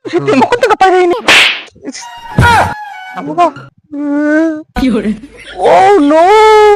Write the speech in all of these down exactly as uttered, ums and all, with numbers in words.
ꯎꯁꯤꯠꯇꯦ, ꯃꯈꯨꯠꯇꯒ ꯄꯥꯏꯔꯛꯏꯅꯦ꯫ ꯑꯃꯨꯛꯀ꯫ Oh no!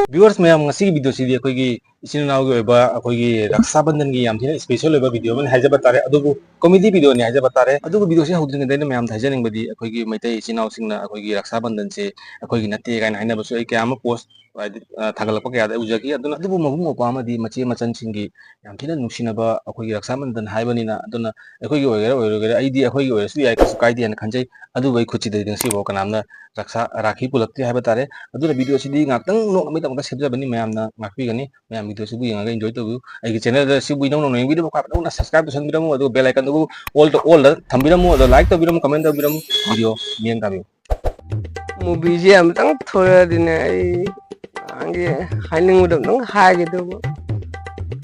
Viewers ꯃꯌꯥꯝ, ꯉꯁꯤꯒꯤ video ꯁꯤꯗꯤ ꯑꯩꯈꯣꯏꯒꯤ ꯏꯆꯤꯟ ꯏꯅꯥꯎꯒꯤ ꯑꯣꯏꯕ ꯑꯩꯈꯣꯏꯒꯤ ꯔꯛꯁꯥ ꯕꯟꯙꯟꯒꯤ ꯌꯥꯝ ꯊꯤꯅ special ꯑꯣꯏꯕ video ꯑꯃꯅꯤ ꯍꯥꯏꯖꯕ ꯇꯥꯔꯦ꯫ ꯑꯗꯨꯕꯨ comedy video ꯅꯤ ꯍꯥꯏꯖꯕ ꯇꯥꯔꯦ꯫ ꯑꯗꯨꯒ video ꯁꯤ ꯍꯧꯗ꯭ꯔꯤꯉꯩꯗ ꯑꯩꯅ ꯃꯌꯥꯝꯗ ꯍꯥꯏꯖꯅꯤꯡꯕꯗꯤ, ꯑꯩꯈꯣꯏꯒꯤ ꯃꯩꯇꯩ ꯏꯆꯤꯟ ꯏꯅꯥꯎꯁꯤꯡꯅ ꯑꯩꯈꯣꯏꯒꯤ ꯔꯛꯁꯥ ꯕꯟꯙꯟꯁꯦ ꯑꯩꯈꯣꯏꯒꯤ ꯅꯠꯇꯦ ꯀꯥꯏꯅ ꯍꯥꯏꯅꯕꯁꯨ ꯑꯩ ꯀꯌꯥ ꯑꯃ post, ꯍꯥꯏꯗꯤ, ꯑ, ꯊꯥꯒꯠꯂꯛꯄ ꯀꯌꯥꯗ ꯑꯩ ꯎꯖꯈꯤ꯫ ꯑꯗꯨꯅ ꯑꯗꯨꯕꯨ ꯃꯕꯨꯡ ꯃꯧꯄ꯭ꯋꯥ ꯑꯃꯗꯤ ꯃꯆꯦ ꯃꯆꯟꯁꯤꯡꯒꯤ ꯌꯥꯝ ꯊꯤꯅ ꯅꯨꯡꯁꯤꯅꯕ ꯑꯩꯈꯣꯏꯒꯤ ꯔꯛꯁꯥ ꯕꯟꯙꯟ ꯍꯥꯏꯕꯅꯤꯅ, ꯑꯗꯨꯅ ꯑꯩꯈꯣꯏꯒꯤ ꯑꯣꯏꯒꯦꯔꯥ ꯑꯣꯏꯔꯣꯏꯒꯦꯔꯥ, ꯑꯩꯗꯤ ꯑꯩꯈꯣꯏꯒꯤ ꯑꯣꯏꯔꯁꯨ ꯌꯥꯏ, ꯀꯩꯁꯨ ꯀꯥꯏꯗꯦꯅ ꯈꯟꯖꯩ꯫ ꯑꯗꯨꯕꯨ ꯑꯩ ꯈꯨꯠꯁꯤꯗꯗꯤ ꯉꯁꯤꯐꯥꯎ ꯀꯅꯥꯝꯅ ꯔꯛꯁꯥ, ꯔꯥꯈꯤ ꯄꯨꯜꯂꯛꯇꯦ ꯍꯥꯏꯕ ꯇꯥꯔꯦ꯫ ꯑꯗꯨꯅ video ꯁꯤꯗꯤ ꯉꯥꯛꯇꯪ ꯅꯣꯛꯅꯕꯒꯤꯗꯃꯛꯇ ꯁꯦꯝꯖꯕꯅꯤ, ꯃꯌꯥꯝꯅ ꯉꯥꯛꯄꯤꯒꯅꯤ꯫ ꯃꯌꯥꯝ video ꯁꯤꯕꯨ ꯌꯦꯡꯉꯒ enjoy ꯇꯧꯕꯤꯌꯨ꯫ ꯑꯩꯒꯤ channel ꯗ ꯁꯤꯕꯨ ꯏꯅꯧ ꯅꯧꯅ ꯌꯦꯡꯕꯤꯗꯕ ꯈꯣꯠꯄ ꯅꯧꯅ subscribe ꯇꯧꯁꯟꯕꯤꯔꯝꯃꯨ, ꯑꯗꯨꯒ bell icon ꯗꯨꯕꯨ all ꯇ, all ꯗ ꯊꯝꯕꯤꯔꯝꯃꯨ, ꯑꯗꯣ like ꯇꯧꯕꯤꯔꯝꯃꯨ, comment ꯇꯧꯕꯤꯔꯝꯃꯨ꯫ Video ꯃꯤꯠꯌꯦꯡ ꯇꯥꯕꯤꯌꯨ꯫ Movie ꯁꯦ ꯑꯃꯇꯪ ꯊꯣꯔꯛꯑꯗꯤꯅꯦ ꯑꯩ ꯅꯍꯥꯟꯒꯤ ꯍꯥꯏꯅꯤꯡꯕꯗꯣ ꯑꯝꯇꯪ ꯍꯥꯏꯒꯦ ꯇꯧꯕ꯫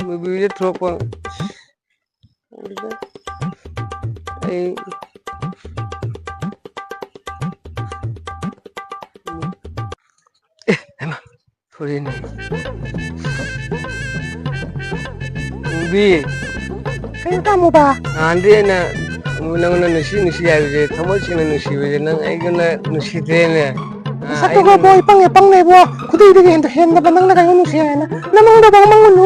Movie ꯁꯦ ꯊꯣꯛꯄ ꯑꯩ ꯑꯦ, ꯍꯩꯃꯥ, ꯊꯣꯔꯛꯑꯦꯅꯦ꯫ ꯃꯨꯕꯤ꯫ ꯀꯩꯅꯣ ꯇꯥꯃꯣꯕ? ꯅꯍꯥꯟꯗꯤ ꯑꯩꯅ ꯅꯪꯉꯣꯟꯗ ꯅꯨꯡꯁꯤ ꯅꯨꯡꯁꯤ ꯍꯥꯏꯕꯁꯦ, ꯊꯃꯣꯏ ꯁꯦꯡꯅ ꯅꯨꯡꯁꯤꯕꯁꯦ, ꯅꯪ ꯑꯩꯉꯣꯟꯗ ꯅꯨꯡꯁꯤꯗ꯭ꯔꯦꯅꯦ꯫ ꯑꯥ, ꯅꯁꯛꯇꯨꯒ ꯑꯩꯅ ꯕꯣ, ꯏ ꯄꯪꯉꯦ ꯄꯪꯉꯦꯕꯣ꯫ ꯈꯨꯗꯩꯗꯒꯤ ꯍꯦꯟꯗ-, ꯍꯦꯟꯗꯕ ꯅꯪꯅ ꯀꯩꯅꯣ ꯅꯨꯡꯁꯤ ꯍꯥꯏꯅ? ꯅꯃꯪꯗꯕ ꯃꯪꯉꯨꯅꯨ꯫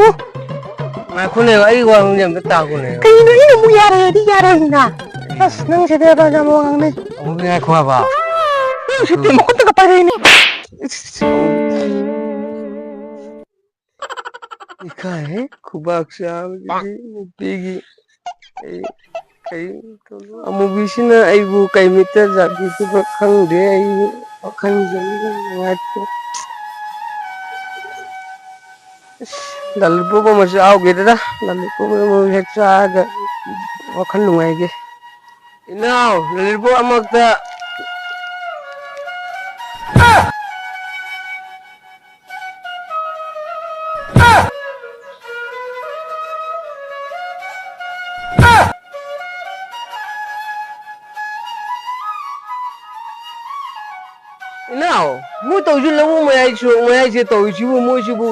ꯉꯥꯏꯈꯣꯅꯦ, ꯑꯩ ꯋꯥ ꯉꯥꯡꯕꯁꯦ ꯑꯝꯇ ꯇꯥꯈꯣꯅꯦ꯫ ꯀꯩꯅꯣ ꯑꯩꯅ ꯑꯃꯨꯛ ꯌꯥꯔꯦꯗꯤ ꯌꯥꯔꯕꯅꯤꯅ? ꯑꯁ, ꯅꯪ ꯁꯤꯗꯤ ꯑꯗꯥꯏꯗ ꯑꯃꯨꯛ ꯉꯥꯡꯅꯩ꯫ ꯑꯃꯨꯛ ꯉꯥꯏꯈꯣ ꯍꯥꯏꯕ꯫ ꯎꯝ, ꯁꯤ ꯃꯈꯨꯠꯇꯒ ꯄꯥꯏꯔꯛꯏꯅꯦ꯫ ꯏꯀꯥꯏꯍꯦ, ꯈꯨꯕꯥꯛ ꯆꯥꯕꯁꯤꯗꯤ ꯅꯨꯄꯤꯒꯤ꯫ ꯑꯩ ꯀꯩ ꯑꯃꯨꯕꯤꯁꯤꯅ ꯑꯩꯕꯨ ꯀꯩ ꯃꯤꯠꯇ ꯖꯥꯠ ꯎꯕ ꯈꯪꯗꯦ꯫ ꯑꯩ ꯋꯥꯈꯜꯁꯦ ꯅꯨꯡꯉꯥꯏꯇꯦ꯫ ꯑꯁ, lollipop ꯑꯃ ꯆꯥꯎꯒꯦꯗꯅ, lollipop ꯑꯃ ꯍꯦꯛ ꯆꯥꯔꯒ ꯋꯥꯈꯜ ꯅꯨꯡꯉꯥꯏꯒꯦ꯫ ꯏꯅꯥꯎ, lollipop ꯑꯃꯈꯛꯇ꯫ ꯏꯅꯥꯎ, ꯃꯣꯏ ꯇꯧꯔꯤꯁꯤ ꯂꯧꯕꯨꯛ ꯃꯌꯥꯏ, ꯁꯣꯔꯣꯛ ꯃꯌꯥꯏꯁꯦ ꯇꯧꯔꯤꯁꯤꯕꯨ, ꯃꯣꯏꯁꯤꯕꯨ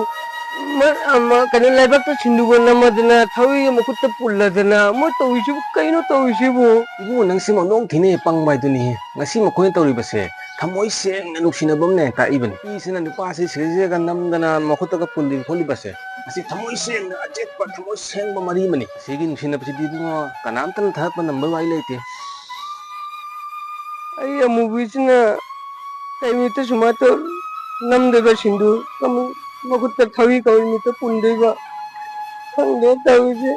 ꯃ-, ꯑꯃ, ꯀꯩꯅꯣ, ꯂꯥꯏꯕꯛꯇ ꯁꯤꯟꯗꯨꯒ ꯅꯝꯃꯗꯅ, ꯊꯧꯔꯤꯒ ꯃꯈꯨꯠꯇ ꯄꯨꯜꯂꯗꯅ, ꯃꯣꯏ ꯇꯧꯔꯤꯁꯤꯕꯨ ꯀꯩꯅꯣ ꯇꯧꯔꯤꯁꯤꯕꯨ? ꯏꯕꯨꯡꯉꯣ, ꯅꯪꯁꯤ ꯃꯑꯣꯡ ꯊꯤꯅ ꯍꯦꯛ ꯄꯪꯕ ꯍꯥꯏꯗꯨꯅꯤꯍꯦ꯫ ꯉꯁꯤ ꯃꯈꯣꯏꯅ ꯇꯧꯔꯤꯕꯁꯦ ꯊꯃꯣꯏ ꯁꯦꯡꯅ ꯅꯨꯡꯁꯤꯅꯕ ꯑꯃꯅ ꯍꯦꯛ ꯇꯥꯛꯏꯕꯅꯤ꯫ ꯃꯤꯁꯤꯅ ꯅꯨꯄꯥꯁꯤ ꯁꯤꯔꯩꯁꯤꯗꯒ ꯅꯝꯗꯅ ꯃꯈꯨꯠꯇꯒ ꯄꯨꯜꯂꯤꯕ ꯈꯣꯠꯂꯤꯕꯁꯦ, ꯑꯁꯤ ꯊꯃꯣꯏ ꯁꯦꯡꯅ ꯑꯆꯦꯠꯄ ꯊꯃꯣꯏ ꯁꯦꯡꯕ ꯃꯔꯤ ꯑꯃꯅꯤ꯫ ꯑꯁꯤꯒꯤ ꯅꯨꯡꯁꯤꯅꯕꯁꯤꯗꯤ ꯏꯕꯨꯡꯉꯣ, ꯀꯅꯥꯝꯇꯅ ꯊꯥꯒꯠꯄ ꯉꯝꯕ ꯋꯥꯔꯤ ꯂꯩꯇꯦ꯫ ꯑꯩ ꯑꯃꯨꯕꯤꯁꯤꯅ ꯀꯩ ꯅꯨꯃꯤꯠꯇ ꯁꯨꯃꯥꯏꯅ ꯇꯧ-, ꯅꯝꯗꯣꯏꯕ ꯁꯤꯟꯗꯨ? ꯀꯃ-, ꯃꯈꯨꯠꯇ ꯊꯧꯔꯤ ꯀꯧꯔꯤ ꯅꯨꯃꯤꯠꯇ ꯄꯨꯟꯗꯣꯏꯕ? ꯈꯪꯗꯦ ꯇꯧꯔꯤꯁꯦ꯫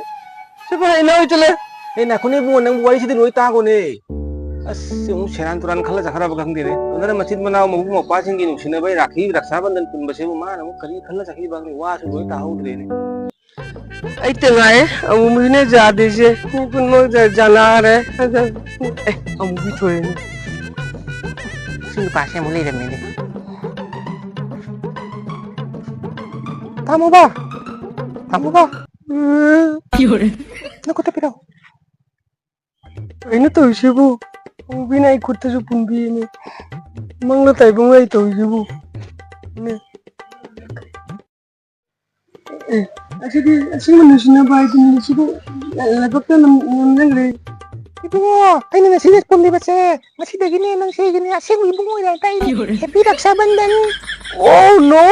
ꯁꯤꯕꯨ ꯍꯩꯅꯧ ꯆꯠꯂꯦ꯫ ꯑꯦ, ꯉꯥꯏꯈꯣꯅꯦ ꯏꯕꯨꯡꯉꯣ, ꯅꯪꯕꯨ ꯋꯥꯔꯤꯁꯤꯗꯤ ꯂꯣꯏ ꯇꯥꯈꯣꯅꯦ꯫ ꯑꯁ, ꯁꯤ ꯑꯃꯨꯛ ꯁꯦꯔꯥꯟ ꯇꯨꯔꯥꯟ ꯈꯜꯂ ꯆꯠꯈ꯭ꯔꯕ ꯈꯪꯗꯦꯅꯦ꯫ ꯑꯗꯨꯅ ꯃꯆꯤꯟ ꯃꯅꯥꯎ ꯃꯕꯨꯡ ꯃꯧꯄ꯭ꯋꯥꯁꯤꯡꯒꯤ ꯅꯨꯡꯁꯤꯅꯕꯩ ꯔꯥꯈꯤ ꯔꯛꯁꯥ ꯕꯟꯙꯟ ꯄꯨꯟꯕꯁꯤꯕꯨ ꯃꯥꯅ ꯑꯃꯨꯛ ꯀꯔꯤ ꯈꯜꯂ ꯆꯠꯈꯤꯕ ꯈꯪꯗꯦ, ꯋꯥꯁꯨ ꯂꯣꯏ ꯇꯥꯍꯧꯗ꯭ꯔꯦꯅꯦ꯫ ꯑꯩꯇ ꯉꯥꯏꯔꯦ ꯑꯃꯨꯕꯤꯅ ꯌꯥꯗ꯭ꯔꯤꯁꯦ꯫ ꯃꯤ ꯄꯨꯝꯅꯃꯛ ꯖ-, ꯖꯥꯅꯥꯔꯦ꯫ ꯑꯦ, ꯑꯃꯨꯕꯤ ꯊꯣꯏꯔꯦꯅꯦ꯫ ꯁꯤ ꯅꯨꯄꯥꯁꯦ ꯑꯃꯨꯛ ꯂꯩꯔꯝꯃꯦꯅꯦ꯫ ꯇꯥꯃꯣꯕ! ꯇꯥꯃꯣꯕ! ꯅꯈꯨꯠꯇ ꯄꯤꯔꯛꯑꯣ꯫ ꯀꯩꯅꯣ ꯇꯧꯔꯤꯁꯤꯕꯨ? ꯑꯃꯨꯕꯤꯅ ꯑꯩ ꯈꯨꯠꯇꯁꯨ ꯄꯨꯟꯕꯤꯅꯤ꯫ ꯃꯪꯂ ꯇꯥꯏꯕꯪ ꯑꯩ ꯇꯧꯔꯤꯁꯤꯕꯨ? ꯅꯦ꯫ ꯑꯦ, ꯑꯁꯤꯗꯤ ꯑꯁꯦꯡꯕ ꯅꯨꯡꯁꯤꯅꯕ ꯍꯥꯏꯗꯨꯅꯤ꯫ ꯁꯤꯗꯤ ꯂꯥꯏꯕꯛꯇ ꯅꯝ-, ꯅꯝꯖꯟꯈ꯭ꯔꯦ꯫ ꯏꯕꯨꯡꯉꯣ, ꯑꯩꯅ ꯉꯁꯤꯗ ꯄꯨꯜꯂꯤꯕꯁꯦ, ꯉꯁꯤꯗꯒꯤꯅꯦ ꯅꯪꯁꯦ ꯑꯩꯒꯤꯅꯦ ꯑꯁꯦꯡꯕ ꯏꯕꯨꯡꯉꯣ ꯑꯣꯏꯅ ꯇꯥꯛꯏꯅꯦ꯫ Happy Raksha Bandhan. Oh no!